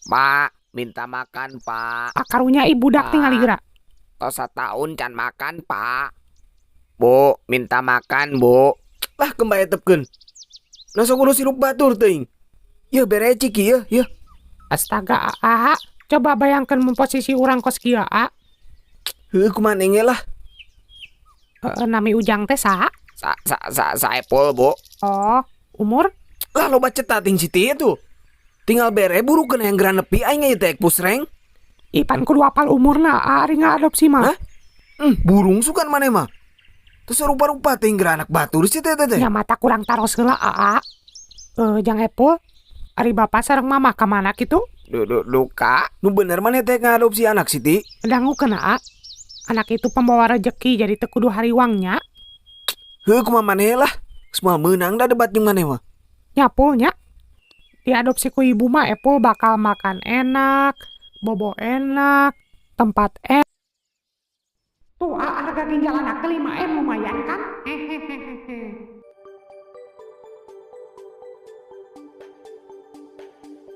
Pak, minta makan, Pak. Ah, karunya ibu budak Pak. Tingali geura. Tos sataun can makan, Pak. Bu, minta makan, Bu. Lah, kembali etepkeun. Nah, sok urus hirup batur teuing. Yeuh, bere ciki yeuh, yeuh. Astaga, Aa. Coba bayangkan mun posisi urang kos kieu, A. Heuh, kumaha nenge lah. Heeh, nami Ujang teh saha? Sa sa sa Saepul, Bu. Oh, umur? Lah, loba cetating Siti itu. Tinggal bere burukeun yang geura nepi aing ieu teh pusreng. Ipan kudu apal umurna, A, ari ngadopsi mah. Hah? Burung sukan maneh mah. Terus rupa-rupa teh geura anak batur sih teh teh. Nya mata kurang taros heula, Aa. Eh, Jang Epul, ari bapak sareng mama ka mana kitu? Du, du, duka. Nu bener maneh teh ngadopsi anak, Siti? Dangukeun, Aa. Anak itu pembawa rejeki, jadi teu kudu hariwang nya. Heuh, kumaha maneh lah. Geus moal meunang da debat jeung maneh mah. Nya, Pul, nya. Diadopsi ku ibu mah Epul bakal makan enak, bobo enak, tempat enak. Tuh, A, harga ginjal anak 5 M, lumayan kan? Hehehehe.